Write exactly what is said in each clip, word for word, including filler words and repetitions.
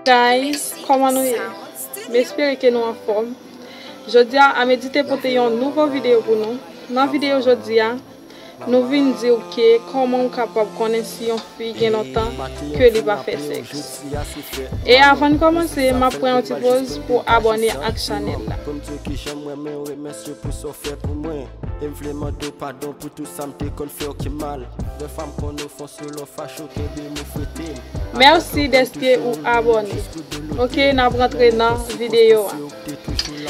Guys, kòman nou ye? M espere ke nou anfòm. Jodi a, Amedite pote yon nouvo videyo pou nou. Nan videyo jodi a, nou vin di w ke kòman w kapab konnen si yon fi gen lontan ke li pa fè sèks. E avan n kòmanse, m ap pran yon ti poz pou abòne ak chanèl la. Mèsi dèske ou abòne. Ok, n ap rantre nan videyo a.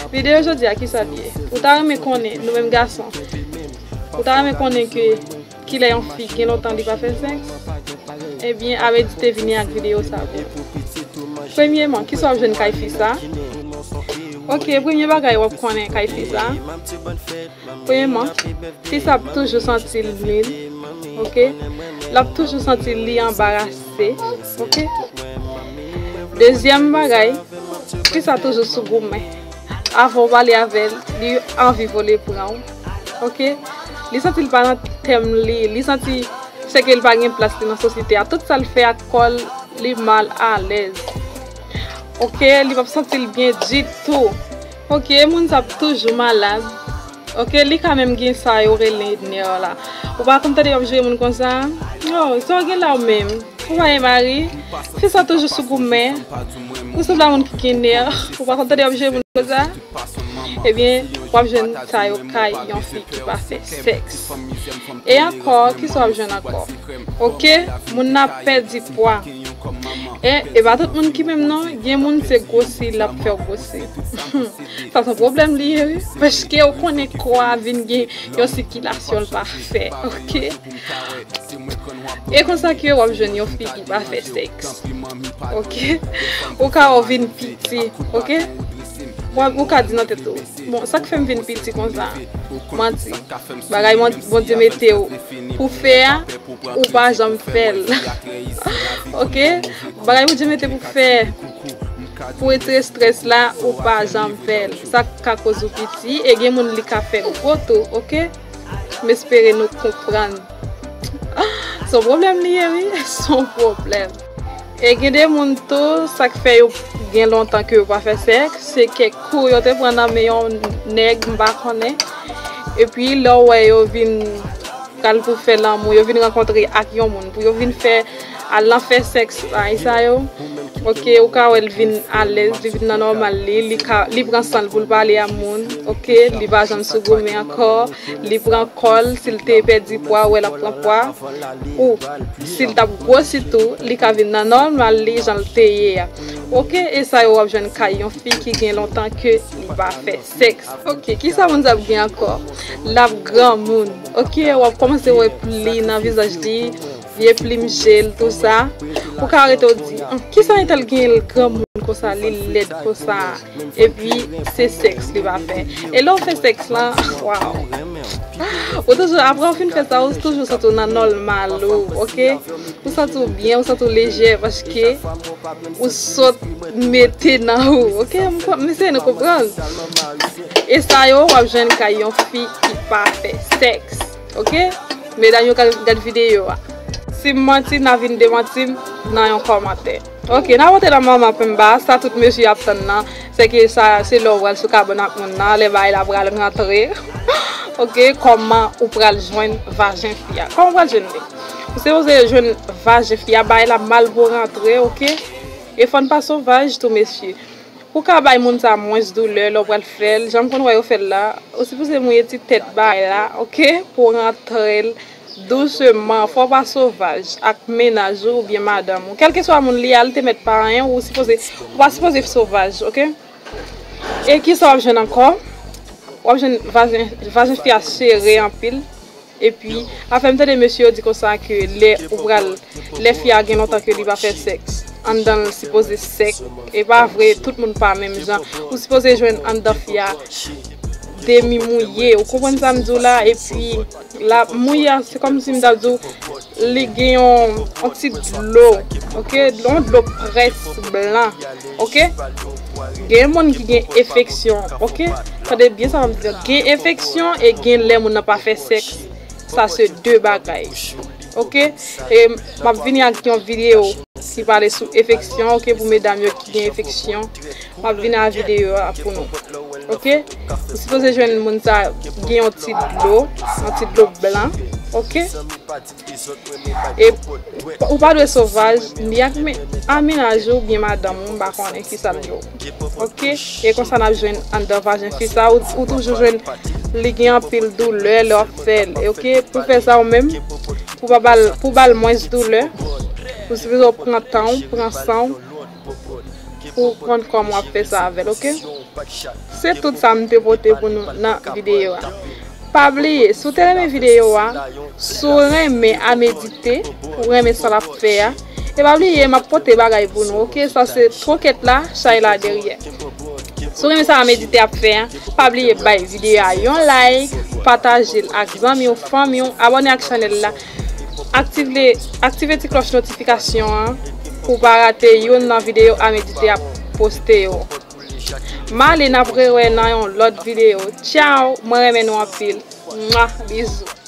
Videyo jodi a, kisa l ye? Ou ta renmen konnen, nou menm gason, ou ta renmen konnen ke kilè yon fi gen lontan li pa fè sèks? Ebyen, Amedite vini ak videyo sa pou ou. Premyeman, kisa w ap jwenn kay fi sa? Ok, premye bagay w ap konnen kay fi sa. Premyeman, fi sa ap toujou santi l nil, ok? L ap toujou santi li anbarase, ok? Dezyèm bagay, fi sa toujou sou goumen. Avan w pale avè l, li anvi vole pran w, ok? Li santi l pa nan tèm li, li santi sèke l pa gen plas li nan sosyete a. Tout sa l fè ak kò l, li mal alèz. Ok, li p ap santi l byen ditou. Ok, moun sa ap toujou malad. Ok, li ka menm gen sa yo rele nè la. Ou pa konn tande y ap jere moun konsa? Oh, sa w gen la w menm? Ou pa gen mari? Fi sa toujou sou goumen. Ou sanble a moun ki gen nè. Ou pa konn tande y ap jere moun konsa? Ebyen, w ap jwenn sa yo kay yon fi ki pa fè sèks. E ankò, kisa w ap jwenn ankò? Ok, moun nan ap pèdi pwa. E, e pa tout moun ki menm non, gen moun se gwosi l ap fè w gwosi. Sa se yon pwoblèm li ye, wi. Paske ou konnen kò a vin gen yon sikilasyon l pa fè, ok? E konsa ke w ap jwenn yon fi ki pa fè sèks, ok? Ou ka wè w vin piti, ok? Ou, ou ka di nan tèt ou, bon, sa k fè m vin piti konsa? Manti. Bagay Bon-, Bondye mete w pou fè a, ou pa janm fè l. Ok? Bagay Bondye mete pou fè, pou retire estrès la, ou pa janm fè l. Sa ka koz ou piti, e gen moun li ka fè gwo tou, ok? M espere nou konprann. Se yon pwoblèm li ye, wi. Se yon pwoblèm. E gen de moun tou, sa k fè yo gen lontan ke yo pa fè sèks, se kèk kou yo te pran nan men yon nèg, m pa konnen. Epi, lè w wè yo vin pral pou fè lanmou, yo vin rankontre ak yon moun, pou yo vin fè, al nan fè sèks, bagay sa yo. Ok, ou ka wè l vin alèz, li vin nan nòmal li, li ka, li pran san l pou l pale a moun. Ok, li pa janm sou goumen ankò, li pran kò l, si l te pèdi pwa, ou wè l ap pran pwa. Ou, si l t ap gwosi tou, li ka vin nan nòmal li jan l te ye a. Ok, e sa yo w ap jwenn kay yon fi ki gen lontan ke li pa fè sèks. Ok, kisa moun sa ap gen ankò? L ap granmoun. Ok, w ap kòmanse wè pli nan vizaj li, vye plim je l, tou sa. Ou ka rete w di, "Hum, kisa entèl gen l granmoun konsa, li lèd konsa?" Epi, se sèks li pa fè. E lè w fè sèks lan, waw. Ou toujou, apre w fin fè sa, ou toujou santi w nan nòmal ou, ok? Ou santi w byen, ou santi w lejè, paske ou sot mete nan ou, ok? M kwè, m espere nou konprann. E sa yo, w ap jwenn kay yon fi ki pa fè sèks, ok? Medam yo, gad, gad videyo a. Si m manti, n a vin demanti m nan yon kòmantè. Ok, n a monte nan manman penba, sa tout mesye ap tann nan, se ke sa, se lè w pral sou kabann ak moun nan, lè bagay la pral rantre. Ok, kòman ou pral jwenn vajen fi a? Kòman ou pral jwenn li? Ou sipoze jwenn vajen fi a, bagay la mal pou rantre, ok? E fò n pa sovaj tou, mesye. Ou ka bay moun sa mwens doulè lè w pral fè l, jan m konn wè yo fè l la. Ou sipoze mouye ti tèt bagay la, ok? Pou w rantre l douseman. Fò w pa sovaj ak mennaj ou oubyen madanm ou. Kèlkeswa moun li ye a, li te mèt pa anyen, ou sipoze, ou pa sipoze sovaj, ok? E kisa w ap jwenn ankò? W ap jwenn vajen, vajen fi a sere anpil. Epi, afè m tande mesye yo di konsa ke lè ou pral, lè fi a gen lontan ke li pa fè sèks, anndan l sipoze sèk. E pa vre, tout moun pa menm jan. Ou sipoze jwenn anndan fi a demi mouye. Ou konprann sa m di w la? Epi, la, mouye a, se kòmsi m ta di w, li gen yon, yon ti dlo, ok? Yon dlo près blan, ok? Gen moun ki gen enfeksyon, ok? Tande byen sa m ap di. Gen enfeksyon e gen lè moun nan pa fè sèks. Sa se de bagay. Ok? E m ap vini ak yon videyo ki pale sou enfeksyon, ok, pou medam yo ki gen enfeksyon. M ap vin a videyo a pou nou. Ok? Ou sipoze jwenn moun sa gen yon ti dlo, yon ti dlo blan. Ok? E ou pa dwe sovaj, ni ak men- a mennaj ou byen madanm ou, m pa konnen ki sa l dlo. Ok? E konsa n ap jwenn anndan vajen fi sa, ou, ou toujou jwenn li gen anpil doulè lè w ap fè l. Ok? Pou fè sa ou menm, pou pa ba l, pou ba l mwens doulè, ou sipoze w pran tan w, pran san w, pou w konn kòman w ap fè sa avè l, ok? Se tout sa m te pote pou nou nan videyo a. Pa bliye, si w te renmen videyo a, si w renmen a medite, ou renmen sa l ap fè a, e pa bliye, m ap pote bagay pou nou, ok? Sa se twokèt la, chay la dèyè. Si w renmen sa a medite ap fè a, pa bliye bay videyo a yon like, pataje l ak zanmi w, fanmi w, abòne ak chanèl la, aktive, aktive ti klòch notifikasyon an pou w pa rate youn nan videyo a medite ap poste yo. M ale, n ap rewè nan yon lòt videyo. Tchaw, mwen renmen nou anpil. Mwa, bizou.